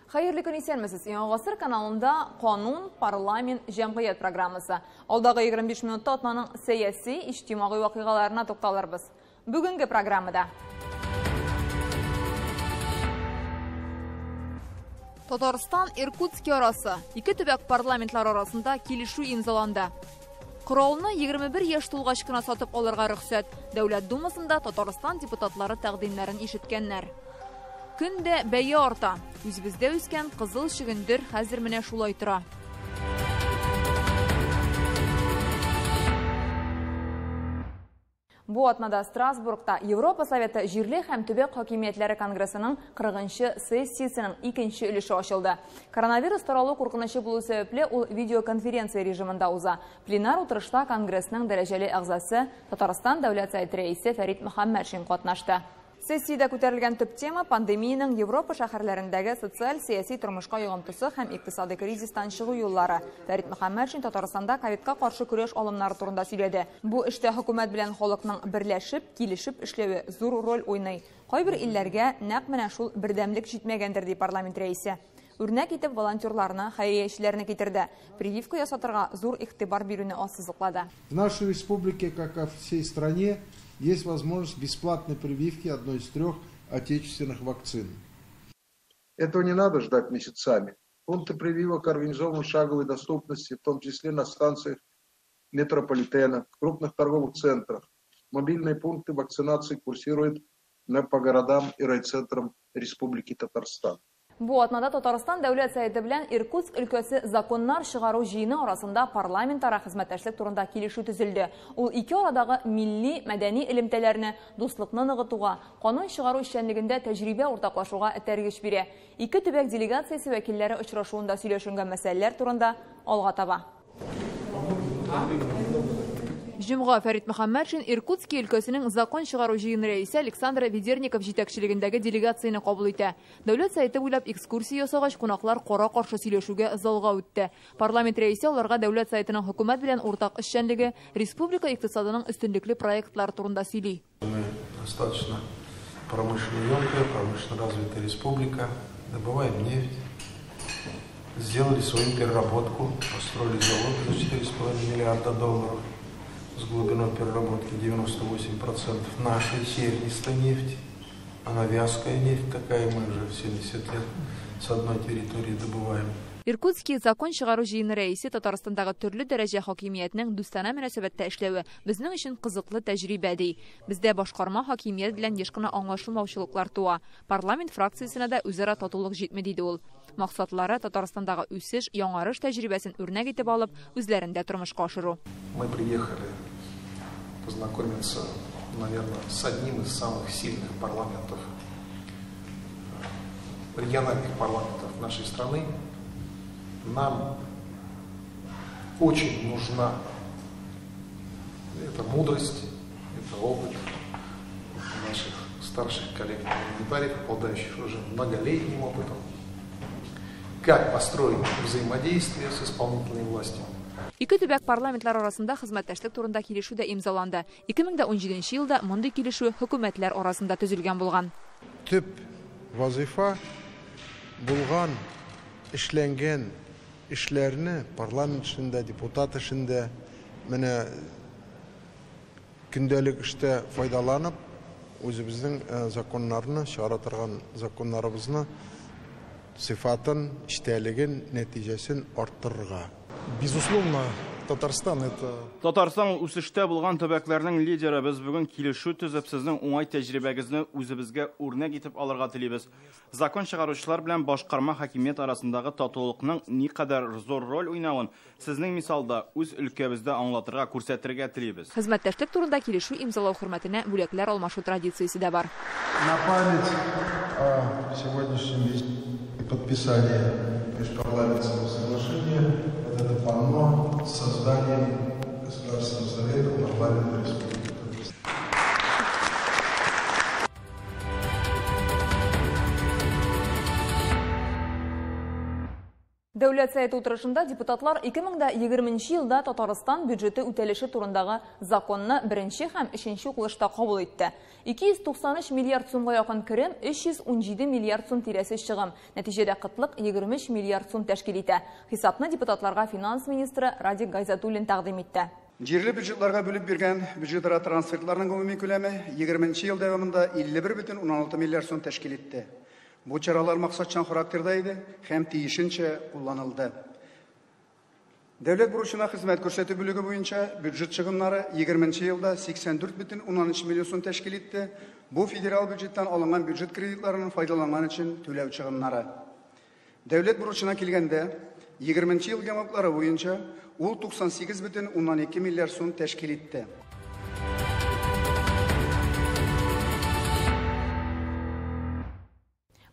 Хәерле көн, исәнмесез. Яңа гасыр каналында Канун, парламент, җәмгыять программасы. Алдагы 25 минутта атнаның сәяси, иҗтимагый вакыйгаларына тукталырбыз. Бүгенге программада Татарстан Иркутски арасы ике төбәк парламентлары арасында килешү имзаланды. Коралны 21 яшь тулгач кына сатып алырга рөхсәт. Дәүләт Думасында Татарстан депутатлары тәкъдимнәрен ишеткәннәр. Көн дә бәя арта. Үзебездә үскән кызыл чөгендер хәзер менә шулай тора. Бу атнада Страсбургта Европа Советы җирле һәм төбәк хакимиятләре конгрессының 40-нчы сессиясенең икенче өлеше ачылды. Коронавирус таралу куркынычы булу сәбәпле ул видеоконференция режимында уза. Пленар утырышта конгрессның дәрәҗәле әгъзасы Татарстан Дәүләт Советы рәисе Фәрит Мөхәммәтшин катнашты. Сессиядә күтәрелгән төп тема пандемиянең Европа шәһәрләрендәге социаль-сәяси тормышка йогынтысы һәм икътисадый кризистан чыгу юллары. Фәрит Мөхәммәтшин Татарстанда ковидка каршы көрәш алымнары турында сөйләде. Бу эштә хөкүмәт белән халыкның берләшеп, килешеп эшләве зур роль уйный. Кайбер илләргә нәкъ менә шул бердәмлек җитмәгәндер, ди парламент рәисе. Үрнәк итеп волонтерларны, хәйриячеләрне китерде. Прививка ясатырга зур игътибар бирүне ассызыклады. В нашей республике, как и всей стране, есть возможность бесплатной прививки одной из трех отечественных вакцин. Этого не надо ждать месяцами. Пункты прививок организованы в шаговой доступности, в том числе на станциях метрополитена, в крупных торговых центрах. Мобильные пункты вакцинации курсируют по городам и райцентрам Республики Татарстан. Бу атнада Татарстан Дәүләт Советы белән Иркутск өлкәсе законнар чыгару җыены арасында парламентара хезмәттәшлек турында килешү төзелде. Ул ике арадагы милли, мәдәни элемтәләрне, дуслыкны ныгытуга, канун чыгару эшчәнлегендә тәҗрибә уртаклашуга этәргеч бирә. Ике төбәк делегациясе вәкилләре очрашуында сөйләшенгән мәсьәләләр турында алга таба. Җомга Фәрит Мөхәммәтшин Иркутски өлкәсенең закон чыгару җыены рәисе Александр Ведерников җитәкчелегендәге делегацияне кабул итә. Дәүләт Советы буйлап экскурсия ясагач, кунаклар кара-каршы сөйләшүгә залга үтте. Парламент рәисе аларга Дәүләт Советының хөкүмәт белән уртак эшчәнлеге, республика икътисадының өстенлекле проектлары турында сөйли. Мы достаточно промышленно емкая, промышленно развитая республика, добываем нефть. Сделали свою переработку, построили завод за 4,5 миллиарда долларов с глубиной переработки 98% нашей сернистой нефти. Она вязкая нефть такая, мы уже 70 лет с одной территории добываем. Иркутский закон чыгару җыены рәисе Татарстандагы төрле дәрәҗә хакимиятнең дустанә мөнәсәбәттә эшләве безнең өчен кызыклы тәҗрибә, ди. Бездә башкарма хакимият белән еш кына аңлашылмаучылыклар туа. Парламент фракциясенә дә үзара татулык җитми, диде ул. Максатлары Татарстандагы үсеш, яңарыш тәҗрибәсен үрнәк итеп алып, үзләрендә тормышка ашыру. Мы приехали познакомиться, наверное, с одним из самых сильных парламентов, региональных парламентов нашей страны. Нам очень нужна эта мудрость, это опыт наших старших коллег-парламентариев, обладающих уже многолетним опытом, как построить взаимодействие с исполнительной властью. Ике төбәк парламентлар арасында хезмәттәшлек турында килешү дә имзаланды. 2017 елда мондый килешү хөкүмәтләр арасында төзелгән булган. Төп вазифа булган, эшләнгән эшләрне парламент эшендә, депутат эшендә менә көндәлек эштә файдаланып, үзебезнең законнарны, чыгара торган законнарыбызны сыйфатын, эчтәлеген, нәтиҗәсен арттырырга. Безусловно, Татарстан это... Татарстан үсештә булган төбәкләрнең лидеры. Без бүген килешү төзеп, сезнең уңай тәҗрибәгезне үзебезгә үрнәк итеп алырга телибез. Закон чыгаручылар белән башкарма хакимият арасындагы татулыкның никадәр зур роль уйнавын сезнең мисалда үз өлкәбездә аңлатырга, күрсәтергә телибез. Хезмәттәшлек турында килешү имзалау хөрмәтенә бүләкләр алмашу традициясе дә бар. На память о сегодняшнем подписании межпарламентского соглашения вот это панно с созданием Государственного совета парламента Республики Татарстан. Дәүләт Советы утырышында депутатлар 2020 елда Татарстан бюджеты үтәлеше турындагы законны беренче һәм өченче укылышта кабул итте. 293 миллиард сумга якын керем, 317 миллиард сум тирәсе чыгым. Нәтиҗәдә кытлык 23 миллиард сум тәшкил итә. Хисапны депутатларга финанс министры Радик Гайзатуллин тәкъдим итте. Җирле бюджетларга бүлеп биргән бюджетара трансфертларның гомуми күләме 20 ел дәвамында 51,6 миллиард сум тәшкил итте. Бу чаралар максатчан характерда иде һәм тиешенчә кулланылды. Дәүләт бурычына хезмәт күрсәтү бүлеге буенча бюджет чыгымнары 20 елда 84,3 миллион сум тәшкил итте. Бу федераль бюджеттан алынган бюджет кредитларының файдаланган өчен түләү чыгымнары. Дәүләт бурычына килгәндә, 20 ел йомгаклары буенча ул 98,2 миллиард сум тәшкил итте.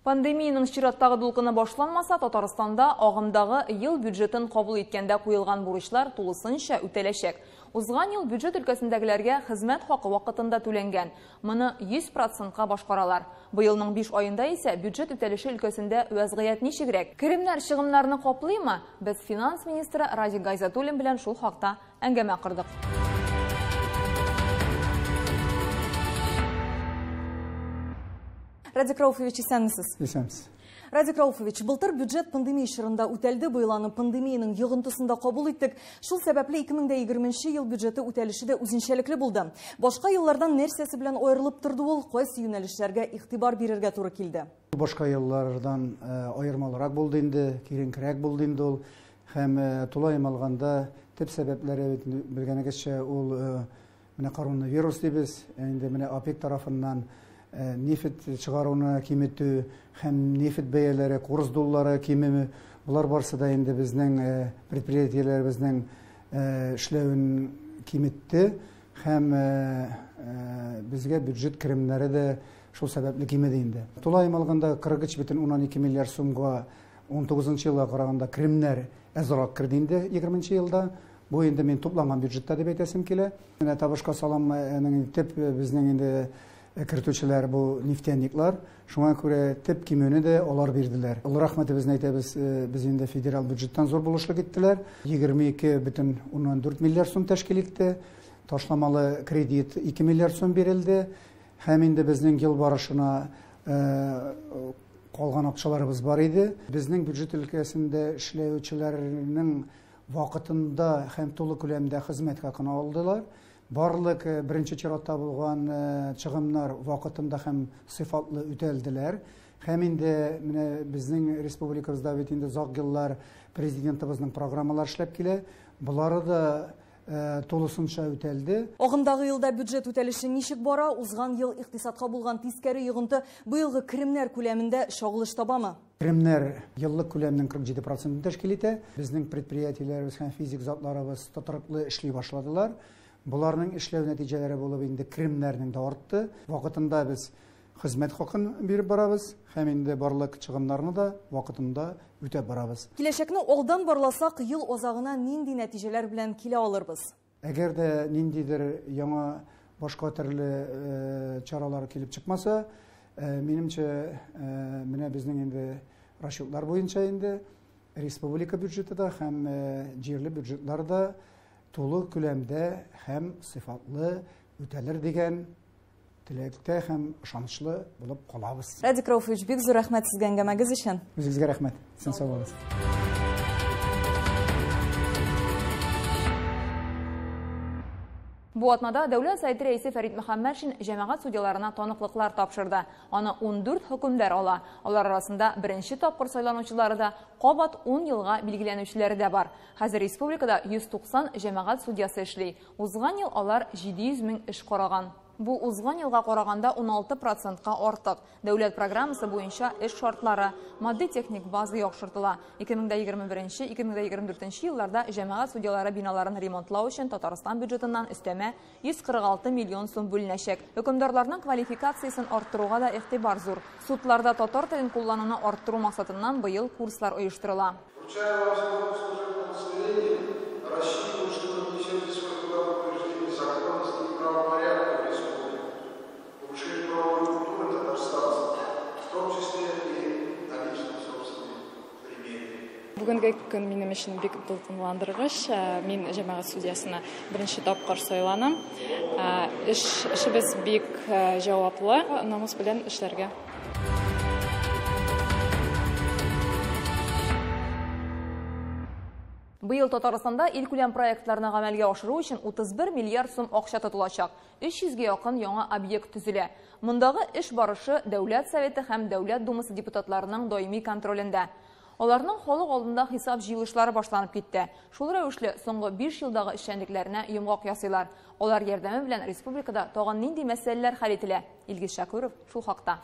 Пандемиянең чираттагы дулкыны башланмаса, Татарстанда агымдагы ел бюджетын кабул иткәндә куелган бурычлар тулысынча үтәләчәк. Узган ел бюджет өлкәсендәгеләргә хезмәт хакы вакытында түләнгән. Моны 100%-ка башкаралар. Быелның 5 аенда исә бюджет үтәлеше өлкәсендә вәзгыять ничегрәк? Керемнәр чыгымнарны каплыймы? Без финанс министры Радик Гайзатуллин белән шул хакта әңгәмә кордык. Радик Рауфович, исәнмесез? Исәнмесез. Радик Рауфович, былтыр бюджет пандемия чорында үтәлде, быел аны пандемиянең йогынтысында кабул иттек. Шул сәбәпле 2020 ел бюджеты үтәлеше дә үзенчәлекле булды. Башка еллардан нәрсәсе белән аерылып торды ул, кайсы юнәлешләргә игътибар бирергә туры килде? Башка еллардан аермалырак булды инде, киеренкерәк булды инде ул. Һәм тулаем алганда төп сәбәпләре белгәнегезчә ул менә коронавирус дибез, инде менә ОПЕК тарафыннан нефть чыгаруны киметү һәм нефть бәяләре, курс доллары кимеме, булар барсы да инде безнең предприятиеләребезнең эшләвен киметте һәм безгә бюджет керемнәре дә шул сәбәпле кимеде инде. Тулаем алганда 43,2 миллиард сумга 19 елга караганда керемнәр әзрәк керде инде 20 елда. Бу инде мин тупланган бюджетта дип әйтәсем килә. Менә табышка салымның төп безнең инде кертүчеләр бу нефтяниклар, шуңа күрә төп кимүне дә алар бирделәр. Олы рәхмәтебезне әйтәбез, без инде федераль бюджеттан зур булышлык иттеләр. 22,4 миллиард сум тәшкил итте. Ташламалы кредит 2 миллиард сум бирелде. Һәм инде безнең ел барышына калган акчаларыбыз бар иде. Безнең бюджет өлкәсендә эшләүчеләрнең вакытында һәм тулы күләмдә хезмәт хакын алдылар. Барлык беренче чиратта булган чыгымнар вакытында һәм сыйфатлы үтәлделәр. Һәм инде менә безнең республикабызда бит инде озак еллар президентыбызның программалары эшләп килә. Булары да тулысынча үтәлде. Агымдагы елда бюджет үтәлеше ничек бара? Узган ел икътисадка булган тискәре йогынты быелгы керемнәр күләмендә чагылыш табамы? Керемнәр еллык күләмнең 47% тәшкил итә. Безнең предприятиеләребез һәм физик затларыбыз тотрыклы эшли башладылар. Буларның эшләү нәтиҗәләре булып инде керемнәрнең дә артты. Вакытында без хезмәт хакын биреп барабыз һәм инде барлык чыгымнарны да вакытында үтәп барабыз. Киләчәкне алдан барласак, ел азагына нинди нәтиҗәләр белән килә алырбыз? Әгәр дә ниндидер яңа башка төрле чаралар килеп чыкмаса, минемчә, менә безнең инде расчетлар буенча инде республика бюджеты да һәм җирле бюджетлар да тулы күләмдә һәм сыйфатлы үтәлер дигән теләктә һәм ышанычлы булып калабыз. Радик Рауфович, бик зур рәхмәт сезгә әңгәмәгез өчен. Үзегезгә рәхмәт. Сез сау булыгыз. Бу атнада Дәүләт Советы рәисе Фәрит Мөхәммәтшин җәмәгать судьяларына таныклыклар тапшырды. Аны 14 хөкемдар ала. Алар арасында беренче тапкыр сайланучылары да, кабат 10 елга билгеләнүчеләре дә бар. Хәзер республикада 190 җәмәгать судьясы эшли. Узган ел алар 700 мең эш караган. Бу узган елга караганда 16%-ка артык. Дәүләт программасы буенча эш шартлары, матди-техник база яхшыртыла. 2021-2024 елларда җәмәгать судьялары биналарын ремонтлау өчен Татарстан бюджетыннан өстәмә 146 миллион сум бүленәчәк. Хөкемдарларның квалификациясен арттыруга да игътибар зур. Судларда татар телен куллануны арттыру максатыннан быел курслар оештырыла. Бүгенге көн минем өчен бик дулкынландыргыч. Мин җәмәгать судьясына беренче тапкыр сайланам. Эшебез бик җаваплы, намус белән эшләргә. Быел Татарстанда илкүләм проектларны гамәлгә ашыру өчен 31 миллиард сум акча тотылачак. 300гә якын яңа объект төзелә. Мондагы эш барышы Дәүләт Советы һәм Дәүләт Думасы депутатларының даими контролендә. Аларның халык алдында хисап җыелышлары башланып китте. Шул рәвешле соңгы 5 елдагы эшчәнлекләренә йомгак ясыйлар. Алар ярдәме белән республикада тагын нинди мәсьәләләр хәл ителә? Илгиз Шакуров шул хакта.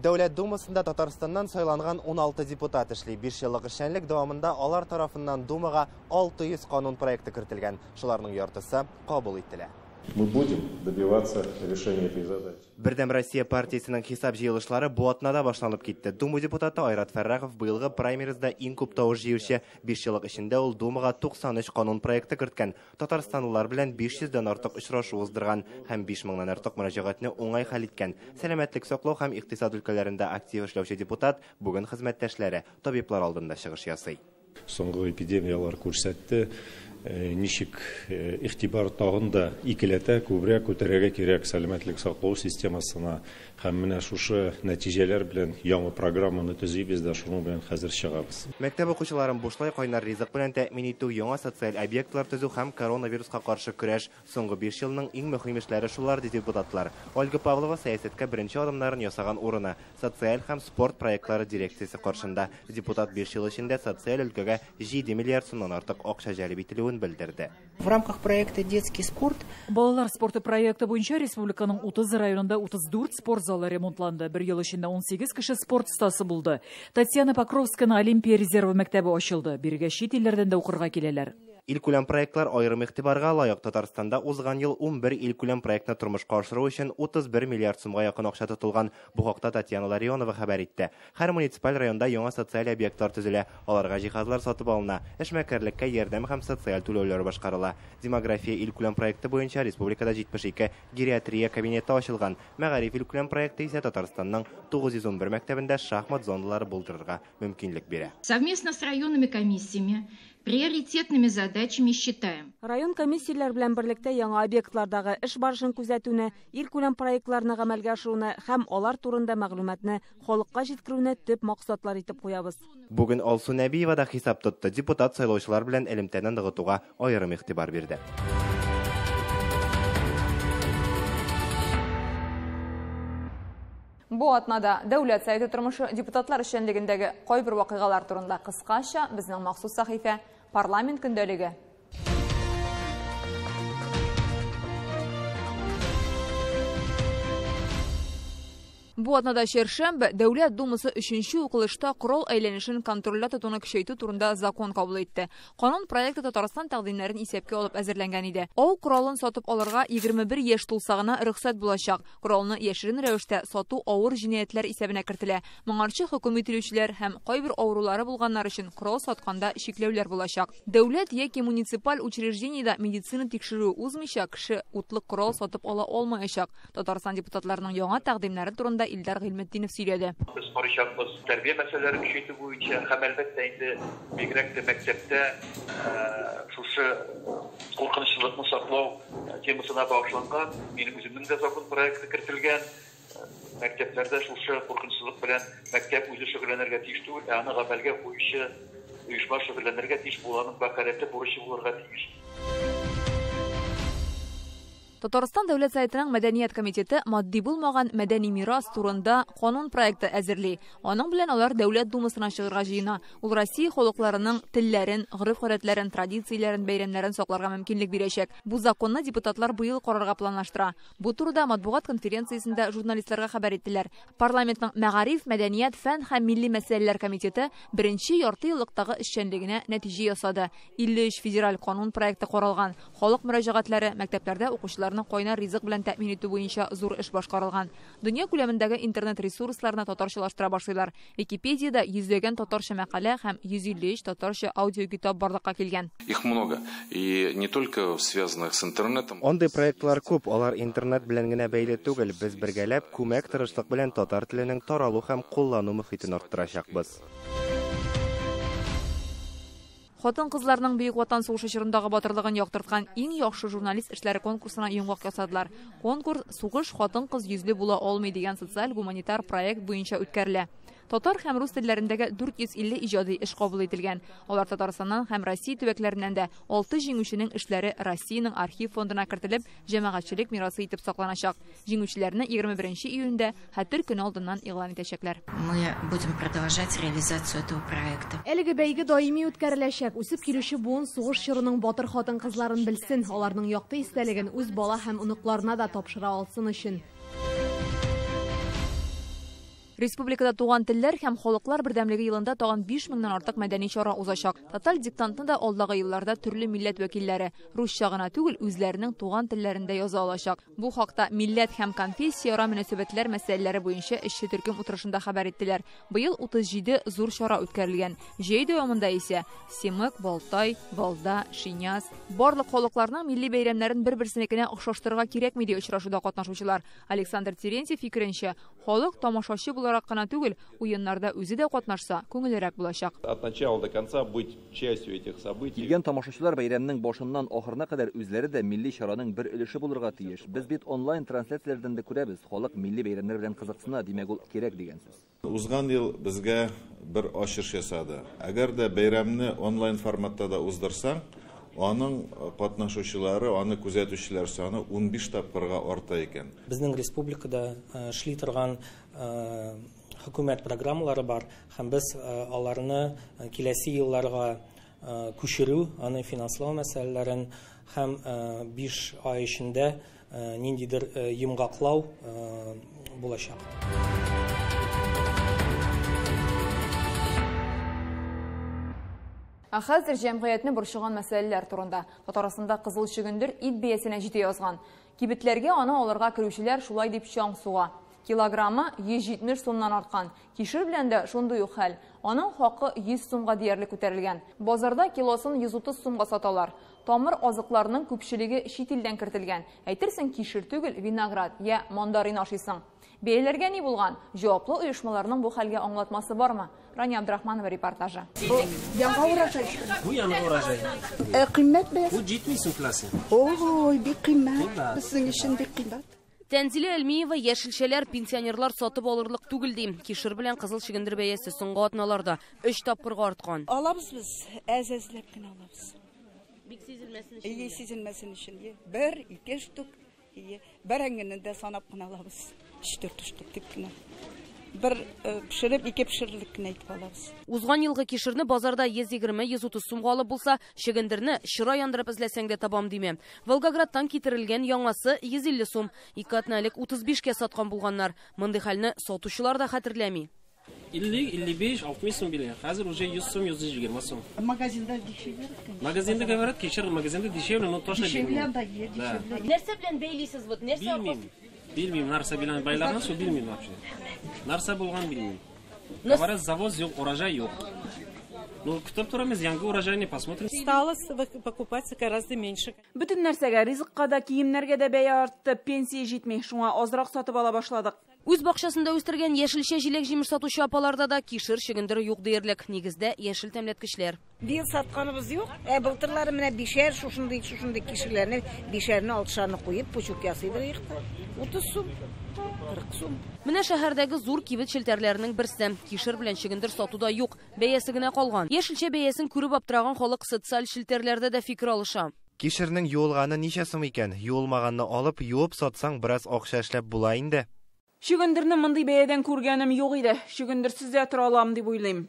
Дәүләт Думасында Татарстаннан сайланган 16 депутат эшли. 5 еллык эшчәнлек дәвамында алар тарафыннан Думага 600 канун проекты кертелгән. Шуларның яртысы кабул ителә. Мы будем добиваться решения этой задачи. Бердәм Россия партиясенең хисап җыелышлары бу атнада башланып китте. Дума депутаты Айрат Фәррахов быелгы праймеризда иң күп тавыш җыючы. 5 еллык эчендә ул Думага 93 канун проекты керткән. Татарстанлылар белән 500дән артык очрашу уздырган һәм 5000ннан артык мөрәҗәгатьне уңай хәл иткән. Сәламәтлек саклау һәм икътисад өлкәләрендә актив эшләүче депутат бүген хезмәттәшләре, табиблар алдында чыгыш ясый. Соңгы эпидемиялар күрсәтте, ничек игътибар тагын да икеләтә күбрәк күтәрергә кирәк сәламәтлек саклау системасына, һәм менә шушы нәтиҗәләр белән яңа программаны төзибез дә, шуның белән хәзер чыгабыз. Мәктәп укучыларын бушлай кайнар ризык белән тәэмин итү, яңа социаль объектлар төзү һәм коронавируска каршы көрәш соңгы 5 елның иң мөһим эшләре шулар, ди депутатлар. Ольга Павлова сәясәткә беренче адымнарын ясаган урыны социаль һәм спорт проектлары дирекциясе каршында. Депутат 5 ел эчендә социаль өлкәгә 7 миллиард сумнан артык акча җәлеп ителүен белдерде. В рамках проекта «Детский спорт» Балалар спорты проекты буенча республиканың 30 районында 34 спорт залы ремонтланды. Бер ел эчендә 18 кеше спорт остасы булды. Татьяна Покровскаяның Олимпия резервы мәктәбе ачылды. Бирегә чит илләрдән дә укырга киләләр. Илкүләм проектлар аерым игътибарга лаек. Татарстанда узган ел 11 илкүләм проектны тормышка ашыру өчен 31 миллиард сумга якын акча тотылган. Бу хакта Татьяна Ларионова хәбәр итте. Һәр муниципаль районда яңа социаль объектлар төзелә, аларга җиһазлар сатып алына, эшмәкәрлеккә ярдәм һәм социаль түләүләр башкарыла. Демография илкүләм проекты буенча республикада 72 гериатрия кабинеты ачылган. Мәгариф илкүләм проекты исә Татарстанның 911 мәктәбендә шахмат зоналары булдырырга мөмкинлек бирә. Совместно с районными комиссиями приоритетными задачами считаем. Район комиссияләр белән берлектә яңа объектлардагы эш барышын күзәтүне, илкүләм проектларны гамәлгә ашыруны һәм алар турында мәгълүматны халыкка җиткерүне төп максатлар итеп куябыз. Бүген Алсу Нәбиева да хисап тотты. Депутат сайлаучылар белән элемтәне ныгытуга аерым игътибар бирде. Бу атнада Дәүләт Советы тормышы депутатлар эшчәнлегендәге кайбер вакыйгалар турында кыскача безнең махсус сәхифә Парламент көндәлеге. Бу атнада чәршәмбе Дәүләт Думасы 3-нче укылышта корал әйләнешен контрольдә тотуны көчәйтү турында закон кабул итте. Канун проекты Татарстан тәкъдимнәрен исәпкә алып әзерләнгән иде. Ау коралын сатып алырга 21 яшь тулса гына рөхсәт булачак. Коралны яшерен рәвештә сату авыр җинаятьләр исәбенә кертелә. Моңарчы хөкем ителүчеләр һәм кайбер авырулары булганнар өчен корал сатканда чикләүләр булачак. Дәүләт яки муниципаль учреждениедә медицина тикшерүе узмыйча кеше утлы корал сатып ала алмаячак. Татарстан депутатларының яңа тәкъдимнәре турында Илдар Гыйльметдинов сөйләде. Без карыйчакбыз тәрбия мәсьәләләрен көчәйтү буенча һәм әлбәттә инде бигрәк тә мәктәптә шушы куркынычсызлыкны саклау темасына багышланган минем үземнең дә закон проекты кертелгән. Мәктәпләрдә шушы куркынычсызлык белән мәктәп үзе шөгыльләнергә тиеш түгел, ә аны гамәлгә куючы оешма шөгыльләнергә тиеш, буланың вәкаләтле бурычы булырга тиеш. Татарстан Дәүләт Советының Мәдәният комитеты матди булмаган мәдәни мирас турында канун проекты әзерли. Аның белән алар Дәүләт Думасына чыгарга җыена. Ул Россия халыкларының телләрен, гореф-гадәтләрен, традицияләрен, бәйрәмнәрен сакларга мөмкинлек бирәчәк. Бу законны депутатлар быел карарга планлаштыра. Бу турыда матбугат конференциясендә журналистларга хәбәр иттеләр. Парламентның Мәгариф, мәдәният, фән һәм милли мәсьәләләр комитеты беренче ярты еллыктагы эшчәнлегенә нәтиҗә ясады. 53 федераль канун проекты каралган. Халык мөрәҗәгатьләре мәктәпләрдә укучылар мохтаҗларны кайнар ризык белән тәэмин итү буенча зур эш башкарылган. Дөнья күләмендәге интернет ресурсларны татарчалаштыра башлыйлар. Википедиядә йөзләгән татарча мәкалә һәм 153 татарча аудиокитап барлыкка килгән. Их много, и не только связанных с интернетом. Андый проектлар күп, алар интернет белән генә бәйле түгел. Без бергәләп күмәк тырышлык белән татар теленең таралу һәм куллану мөхитен арттырачакбыз. Хатын-кызларның Бөек Ватан сугышы чорындагы батырлыгын яктырткан иң яхшы журналист эшләре конкурсына йомгак ясадылар. Конкурс «Сугыш хатын-кыз йөзле була алмый» дигән социаль-гуманитар проект буенча үткәрелә. Татар һәм рус телләрендәге 450 иҗади эш кабул ителгән. Алар Татарстаннан һәм Россия төбәкләреннән дә. 6 җиңүченең эшләре Россиянең архив фондына кертелеп, җәмәгатьчелек мирасы итеп сакланачак. Җиңүчеләрне 21 июньдә Хәтер көне алдыннан игълан итәчәкләр. Мы будем продолжать реализацию этого проекта. Әлеге бәйге даими үткәреләчәк. Үсеп килүче буын сугыш чорының батыр хатын-кызларын белсен, аларның якты истәлеген үз бала һәм оныкларына да тапшыра алсын өчен. Республикада туган телләр һәм халыклар бердәмлеге елында тагын 5000-нән артык мәдәни чара узачак. Тоталь диктантны да алдагы елларда төрле милләт вәкилләре русча гына түгел, үзләренең туган телләрендә яза алачак. Бу хакта милләт һәм конфессияара мөнәсәбәтләр мәсьәләләре буенча эшче төркем утырышында хәбәр иттеләр. Быел 37 зур чара үткәрелгән. Җәй дәвамында исә Семык, Балтай, Балда, Шиняз. Барлык халыкларның милли бәйрәмнәрен бер-берсенекенә охшаштырырга кирәкми, ди очрашуда катнашучылар. Александр Терентьев фикеренчә, халык тамашачы буларак кына түгел, уеннарда үзе дә катнашса, күңеллерәк булачак. От начала до конца быть частью этих событий. Килгән тамашачылар бәйрәмнең башыннан ахырына кадәр үзләре дә милли чараның бер өлеше булырга тиеш. Без бит онлайн трансляцияләрдән дә күрәбез, халык милли бәйрәмнәр белән кызыксына, димәк ул кирәк дигән сүз. Узган ел безгә бер ачыш ясады. Әгәр дә бәйрәмне онлайн форматта да уздырсаң, аның катнашучылары, аны күзәтүчеләр саны 15 тапкырга арта икән. Безнең республикада эшли торган хөкүмәт программалары бар, һәм без аларны киләсе елларга күчерү, аны финанслау мәсьәләләрен һәм 5 ай эчендә ниндидер йомгаклау булачак. Ә хәзер җәмгыятьне борчыган мәсьәләләр турында. Татарстанда кызыл чөгендер ит бәясенә җитә язган. Кибетләргә аны алырга керүчеләр шулай дип чаң суга. Килограммы 170 сумнан арткан. Кишер белән дә шундый ук хәл. Аның хакы 100 сумга диярлек күтәрелгән. Базарда килосын 130 сумга саталар. Тамыр азыкларының күпчелеге чит илдән кертелгән. Әйтерсең, кишер түгел, виноград я мандарин ашыйсың. Бәяләргә ни булган? Җаваплы оешмаларның бу хәлгә аңлатмасы бармы? Рания Абдрахманова репортажы. Бу яңа урожай. Бу яңа урожай. Кыйммәт бәясе. Бу 70 сум килосы. Ой, бик кыйммәт. Безнең өчен бик кыйммәт. Тәнзилә Әлмиева яшелчәләр пенсионерлар сатып алырлык түгел ди. Кишер белән кызыл чөгендер бәясе соңгы атналарда 3 тапкырга арткан. Алабыз без, әз-әзләп кенә алабыз. Бик сизелмәсен өчен. Ие, сизелмәсен өчен. Бер, ике штук. Ие, бәрәңгене дә санап кына алабыз. 3-4 штук дип кенә. Бер пешереп, ике пешерлек кенә итеп алабыз. Узган елгы кишерне базарда 120-130 сумга алып булса, чөгендерне чыра яндырып эзләсәң дә табам диме. Волгоградтан китерелгән яңасы 150 сум. Ике атна элек 35-кә саткан булганнар. Мондый хәлне сатучылар да хәтерләми. 50, 55, 60 сум биле. Хәзер уже 100 сум, 120 сум. Магазинда дешевле. Магазинда говорят, кишер магазинда дешевле, но тоже дешевле, да, дешевле. Нәрсә белән бәйлисез вот? Нәрсә? Белмим. Белмим, нәрсә белән бәйләнгән, шул белмим вообще. Нәрсә булган белмим. Говорят, завоз юк, урожай юк. Ну, көтеп торабыз, яңа урожайны посмотрим. Стало покупаться гораздо меньше. Бөтен нәрсәгә, ризыкка да, киемнәргә дә бәя артты, пенсия җитми, шуңа азрак сатып ала башладык. Үз бакчасында үстергән яшелчә җиләк-җимеш сатучы апаларда да кишер, чөгендер юк диярлек. Нигездә яшел тәмләткечләр. Быел сатканыбыз юк. Ә былтырлары менә бишәр шушындый шушындый кишерләрне бишәрне алтышарны куеп пучок ясыйдык. 30 сум, 40 сум. Менә шәһәрдәге зур кибет челтәрләренең берсе. Кишер белән чөгендер сатуда юк, бәясе генә калган. Яшелчә бәясен күреп аптыраган халык социаль челтәрләрдә дә фикер алыша. Кишернең юылганы ничә сум икән? Юылмаганны алып, юып сатсаң, бераз акча эшләп була инде. Чөгендерне мондый бәядән күргәнем юк иде. Чөгендерсез дә тора алам дип уйлыйм.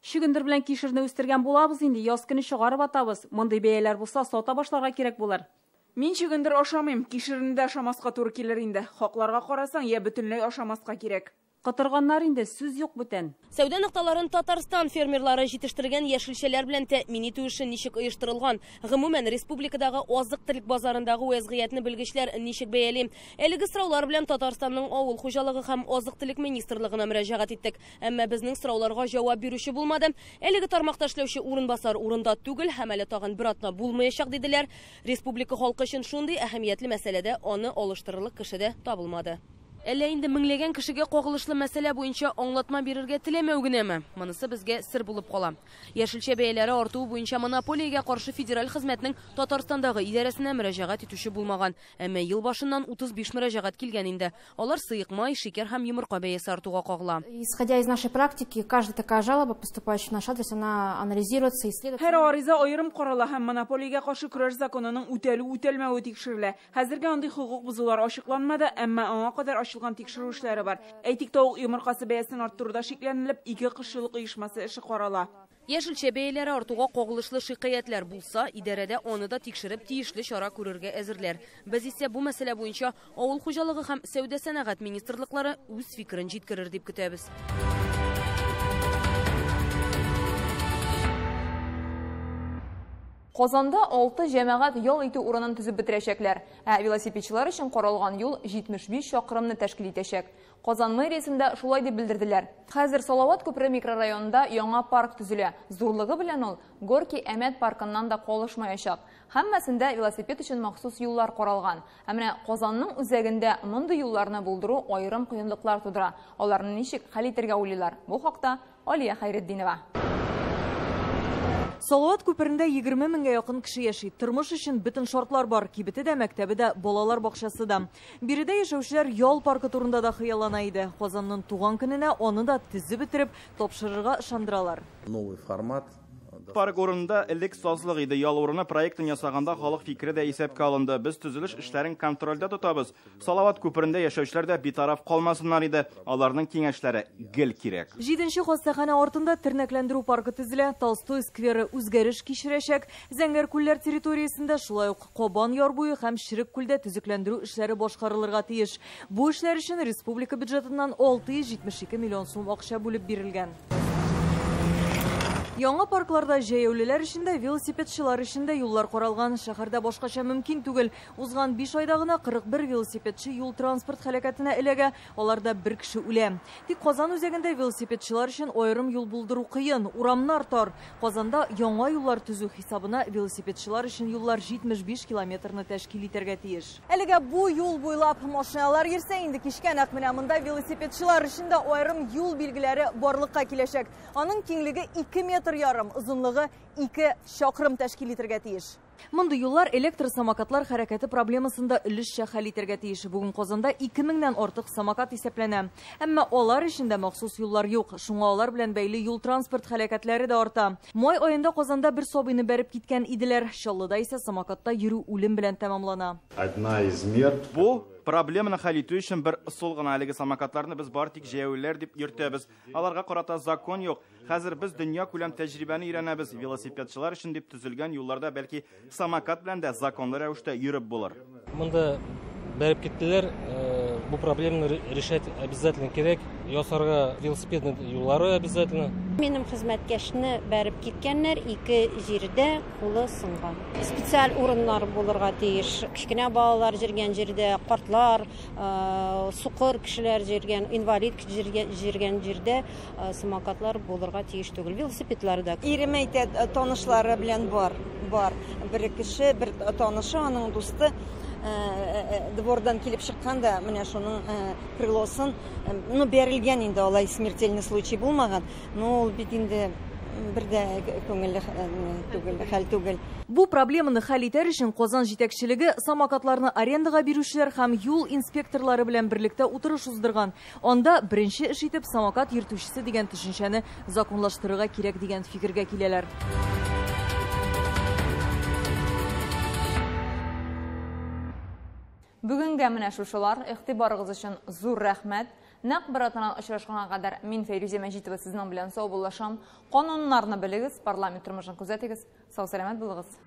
Чөгендер белән кишерне үстергән булабыз инде, яз көне чыгарып атабыз. Мондый бәяләр булса, сата башларга кирәк булыр. Мин чөгендер ашамыйм, кишерне дә ашамаска туры килер инде. Хакларга карасаң, я бөтенләй ашамаска кирәк. Котырганнар инде, сүз юк бүтән. Сәүдә нокталарын Татарстан фермерлары җитештергән яшелчәләр белән тәэмин итү эше ничек оештырылган? Гомумән, республикадагы азык-төлек базарындагы вәзгыятьне белгечләр ничек бәяли? Әлеге сораулар белән Татарстанның авыл хуҗалыгы һәм азык-төлек министрлыгына мөрәҗәгать иттек. Әмма безнең сорауларга җавап бирүче булмады. Әлеге тармакта эшләүче урынбасар урында түгел һәм әле тагын бер атна булмаячак диделәр. Республика халкы өчен шундый әһәмиятле мәсьәләдә аны алыштырырлык кеше дә табылмады. Әллә инде меңләгән кешегә кагылышлы мәсьәлә буенча аңлатма бирергә теләмәү генәме? Монысы безгә сер булып кала. Яшелчә бәяләре артуы буенча монополиягә каршы федераль хезмәтнең Татарстандагы идарәсенә мөрәҗәгать итүче булмаган. Әмма ел башыннан 35 мөрәҗәгать килгән инде. Алар сыек май, шикәр һәм йомырка бәясе артуга кагыла. Исходя из нашей практики, каждая такая жалоба, поступающая в наш адрес, она анализируется, исследуется. Һәр ариза аерым карала һәм монополиягә каршы көрәш законының үтәлү-үтәлмәве тикшерелә. Хәзергә андый хокук бозулар ачыкланмады, әмма аңа кадәр ачылган тикшерү эшләре бар. Әйтик, тавык йомыркасы бәясен арттыруда шикләнелеп, ике кошчылык оешмасы эше карала. Яшелчә бәяләре артуга кагылышлы шикаятьләр булса, идарәдә аны да тикшереп тиешле чара күрергә әзерләр. Без исә бу мәсьәлә буенча авыл хуҗалыгы һәм сәүдә-сәнәгать министрлыклары үз фикерен җиткерер дип көтәбез. Казанда 6 җәмәгать ял итү урынын төзеп бетерәчәкләр. Ә велосипедчылар өчен каралган юл 75 чакрымны тәшкил итәчәк. Казан мэриясендә шулай дип белдерделәр. Хәзер Салават күпере микрорайонында яңа парк төзелә. Зурлыгы белән ул Горки Әмәт паркыннан да калышмаячак. Һәммәсендә велосипед өчен махсус юллар каралган. Ә менә Казанның үзәгендә мондый юлларны булдыру аерым кыенлыклар тудыра. Аларны ничек хәл итәргә уйлыйлар? Бу хакта Алия Хәйретдинова. Салават күперендә 20 меңгә якын кеше яши. Тормыш өчен бөтен шартлар бар. Кибете дә, мәктәбе дә, балалар бакчасы да. Биредә яшәүчеләр ял паркы турында да хыяллана иде. Казанның туган көненә аны да төзеп бетереп тапшырырга ышандыралар. Новый формат. Парк урынында элек сазлык иде. Ял урыны проектын ясаганда халык фикере дә исәпкә алынды. Без төзелеш эшләрен контрольдә тотабыз. Салават күперендә яшәүчеләр дә битараф калмасыннар иде. Аларның киңәшләре гел кирәк. 7нче хастаханә артында тернәкләндерү паркы төзелә. Толстой скверы үзгәреш кичерәчәк. Зәңгәр күлләр территориясендә шулай ук Кабан яр буе һәм Ширек күлдә төзекләндерү эшләре башкарылырга тиеш. Бу эшләр өчен республика бюджетыннан 672 миллион сум акча бүлеп бирелгән. Яңа паркларда җәяүлеләр өчен дә, велосипедчылар өчен дә юллар каралган. Шәһәрдә башкача мөмкин түгел. Узган 5 айда гына 41 велосипедчы юл-транспорт һәлакәтенә эләгә, аларда бер кеше үлә. Тик Казан үзәгендә велосипедчылар өчен аерым юл булдыру кыен, урамнар тар. Казанда яңа юллар төзү хисабына велосипедчылар өчен юллар 75 километрны тәшкил итәргә тиеш. Әлегә бу юл буйлап машиналар йөрсә, инде кичкә нәкъ менә монда велосипедчылар өчен дә аерым юл билгеләре барлыкка киләчәк. Аның киңлеге 2 метр ярым, озынлыгы 2 чакрым тәшкил итәргә тиеш. Мондый юллар электр самокатлар хәрәкәте проблемасын да өлешчә хәл итәргә тиеш. Бүген Казанда 2000-нән артык самокат исәпләнә. Әмма алар өчен дә махсус юллар юк. Шуңа алар белән бәйле юл-транспорт һәлакәтләре дә арта. Май аенда Казанда бер сабыйны бәреп киткән иделәр. Чаллыда исә самокатта йөрү үлем белән тәмамлана. Одна из мер. Бу проблеманы хәл итү өчен бер ысул гына. Әлеге самокатларны без бары тик җәяүлеләр дип йөртәбез. Аларга карата закон юк. Хәзер без дөнья күләм тәҗрибәне өйрәнәбез. Велосипедчылар өчен дип төзелгән юлларда бәлки самокат белән дә законлы рәвештә йөреп булыр. Монда бәреп киттеләр. Бу проблеманы решать обязательно кирәк. Ясарга велосипедный юллары обязательно. Минем хезмәткәшне бәреп киткәннәр, 2 җирдә кулы сынган. Специаль урыннар булырга тиеш. Кечкенә балалар йөргән җирдә, картлар, сукыр кешеләр йөргән, инвалид йөргән җирдә самокатлар булырга тиеш түгел. Велосипедлар да. Ирем әйтә, танышлары белән бар, бар. Бер кеше, бер танышы, аның дусты двордан килеп чыккан да, менә шуның крылосын, ну, бәрелгән инде, алай смертельный случай булмаган, но ул бит инде бер дә күңелле түгел, хәл түгел. Бу проблеманы хәл итәр өчен Казан җитәкчелеге самокатларны арендага бирүчеләр һәм юл инспекторлары белән берлектә утырыш уздырган. Анда беренче эш итеп самокат йөртүчесе дигән төшенчәне законлаштырырга кирәк дигән фикергә киләләр. Бүгенгә менә шушылар. Игътибарыгыз өчен зур рәхмәт. Нәкъ бер атнадан очрашканга кадәр мин Фәйрүзә Мәҗитова сезнең белән саубуллашам. Кануннарны белегез, парламент тормышын күзәтегез. Сау-сәламәт булыгыз.